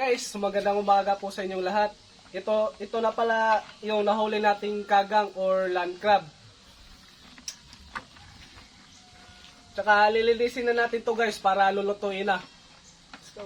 Guys, magandang umaga po sa inyong lahat. Ito na pala yung nahuli nating kagang or land crab. Tsaka lilinisin na natin to guys para lulutuin na. Let's go.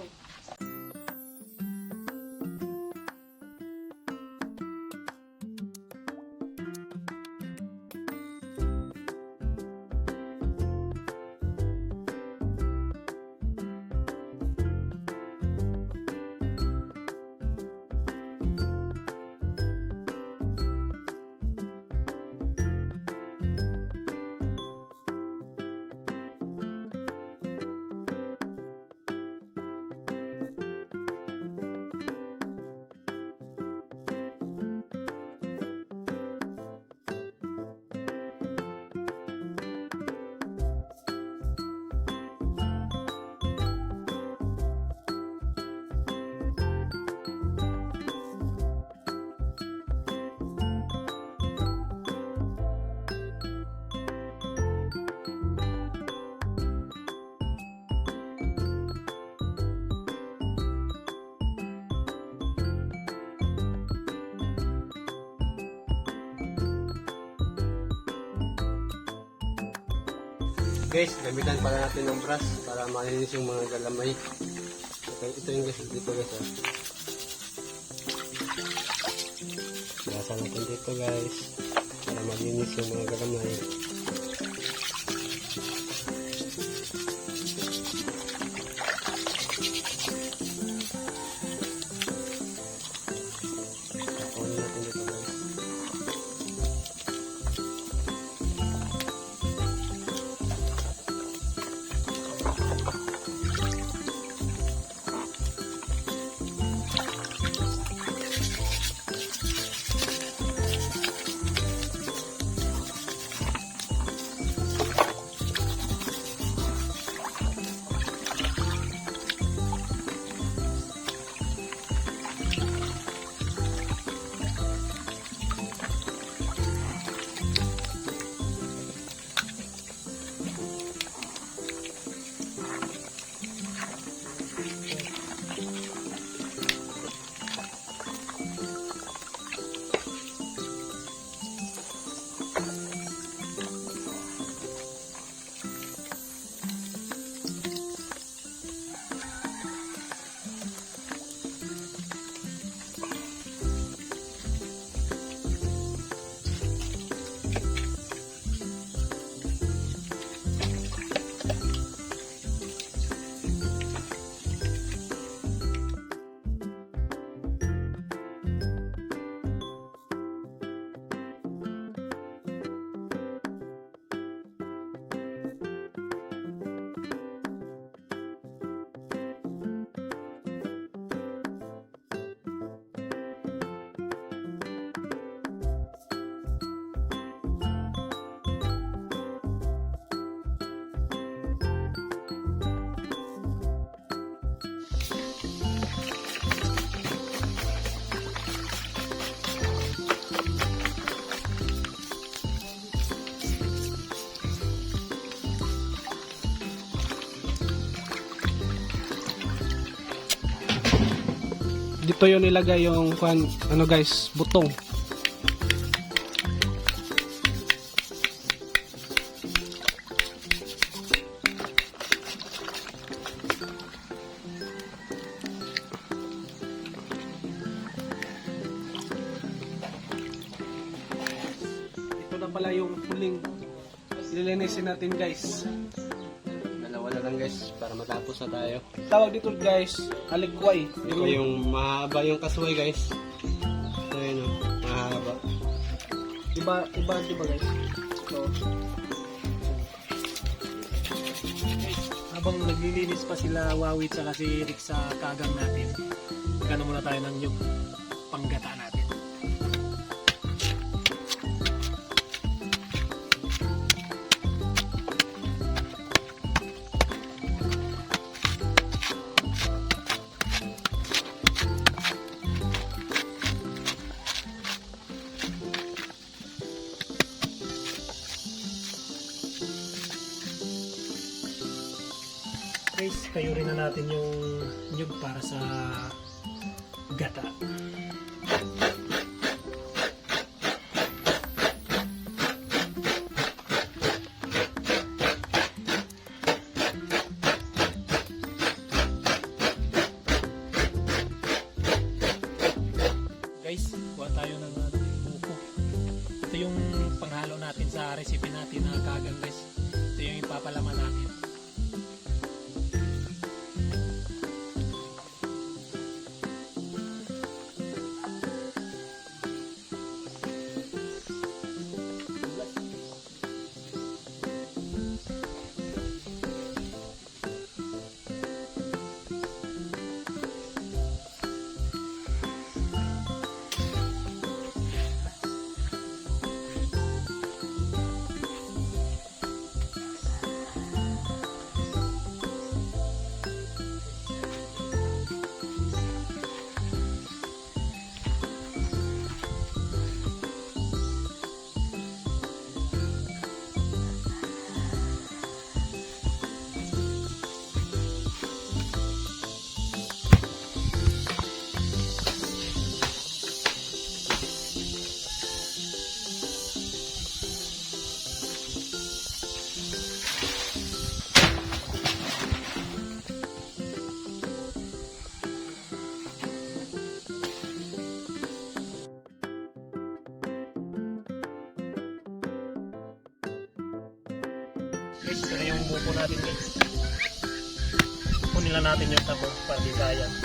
Guys, gamitan pala natin ng brush para malinis yung mga galamay. Okay, ito yung guys, dito guys. Basa natin dito guys para malinis yung mga galamay. Tapunin natin dito guys. Dito yung nilagay yung ano guys, butong. Ito na pala yung huling lilinisin natin guys. Wala lang guys para matapos na tayo. Tawag dito guys, alikway. Ito yung mahaba yung kasway guys. So yun o, mahaba. Iba guys. So, habang naglilinis pa sila Wawit sa si Rick sa kagang natin, magkano muna tayo ng yung panggata natin. Guys, kayo rin na natin yung nyug para sa gata. Guys, kuha tayo ng buko. Ito yung panghalo natin sa recipe natin na kagang guys. Ito yung ipapalaman natin. Guys, ito na yung buko natin guys. Kunin lang natin yung tabo para di sayang.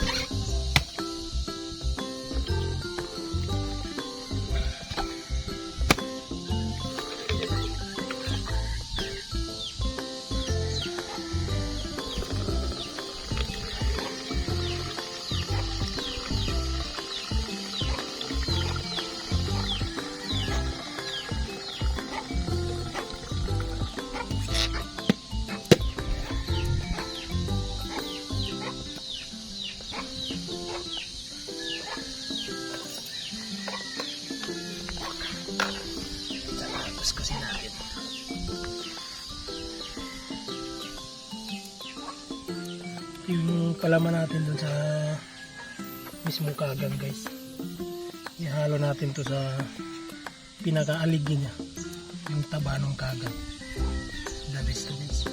Kuskusin natin. Yung palaman natin dun sa mismong kagang guys. Ihalo natin to sa pinakaaligi niya. Yung taba ng kagang. The best to guys.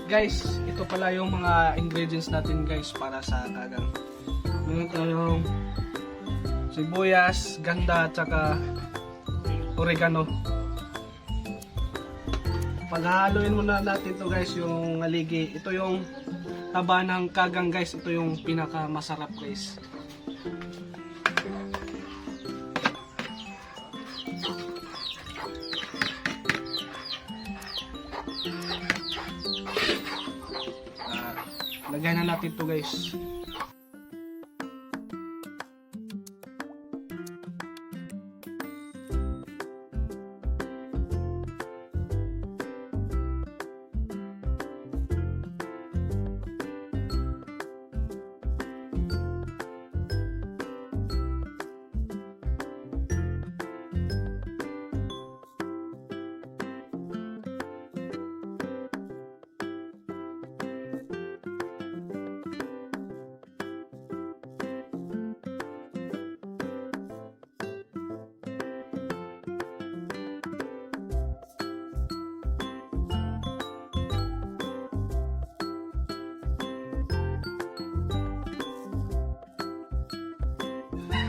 Guys, ito pala yung mga ingredients natin guys para sa kagang. Meron tayong sibuyas, ganda, at saka oregano. Paghahaluin muna natin to guys yung aligi. Ito yung taba ng kagang guys. Ito yung pinaka masarap guys. Lagyan na natin to guys.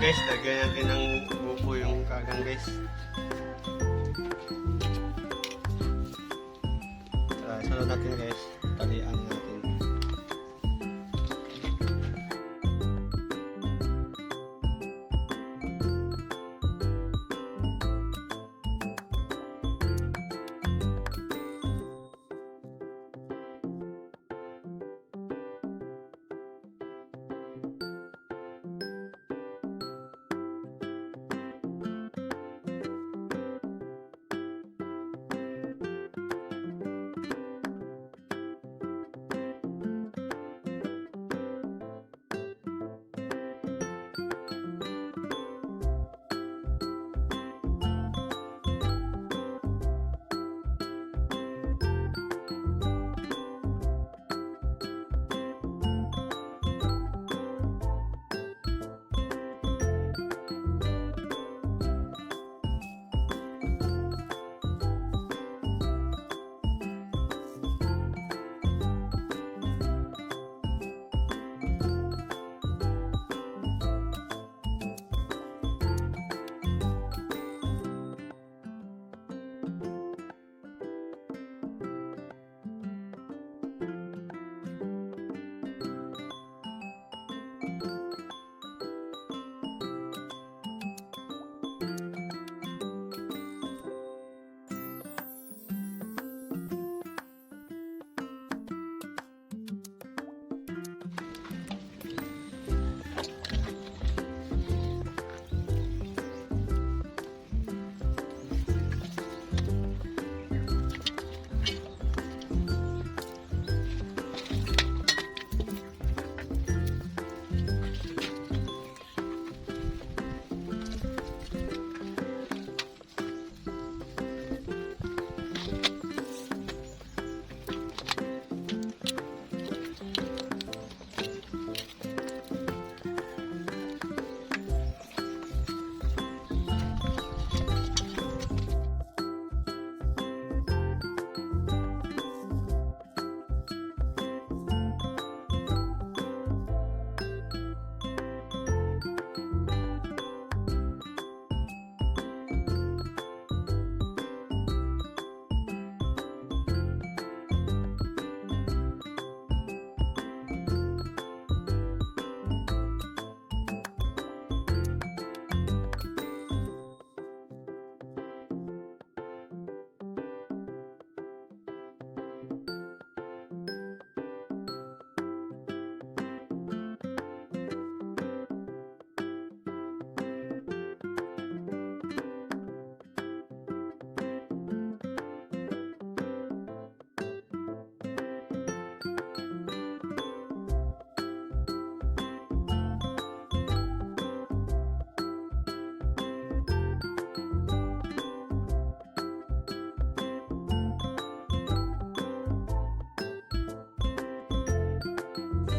Guys, lagyan natin ng buko yung kagang guys. Sunod natin guys, talian natin.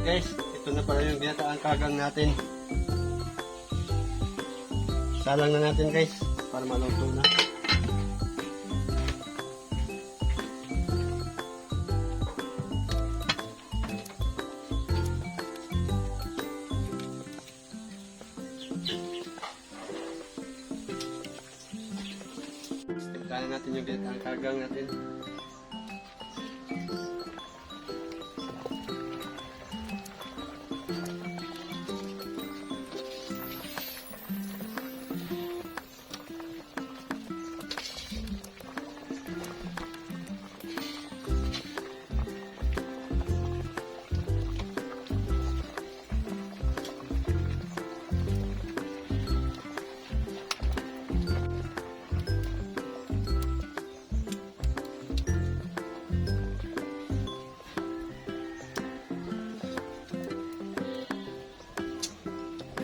Guys, ito na pala yung binataang kagang natin. Salang na natin guys, para maluto na. Timplahan natin yung binataang kagang natin.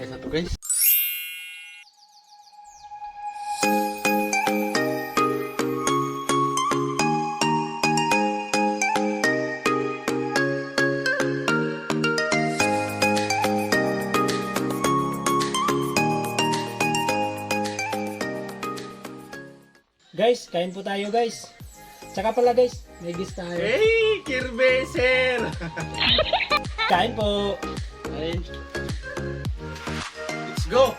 Satu guys. Guys, kain po tayo guys. Tsaka pala guys, may guest tayo. Hey, Kirbeser! Kain po. Kain. Let's go!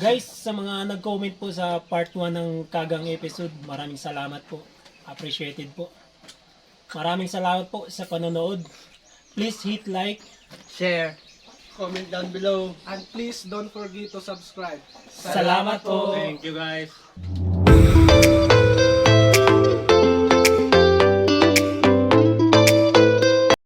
Guys, sa mga nag-comment po sa part 1 ng Kagang episode, maraming salamat po. Appreciated po. Maraming salamat po sa panonood. Please hit like, Share. Comment down below. And please don't forget to subscribe. Salamat po. Thank you guys.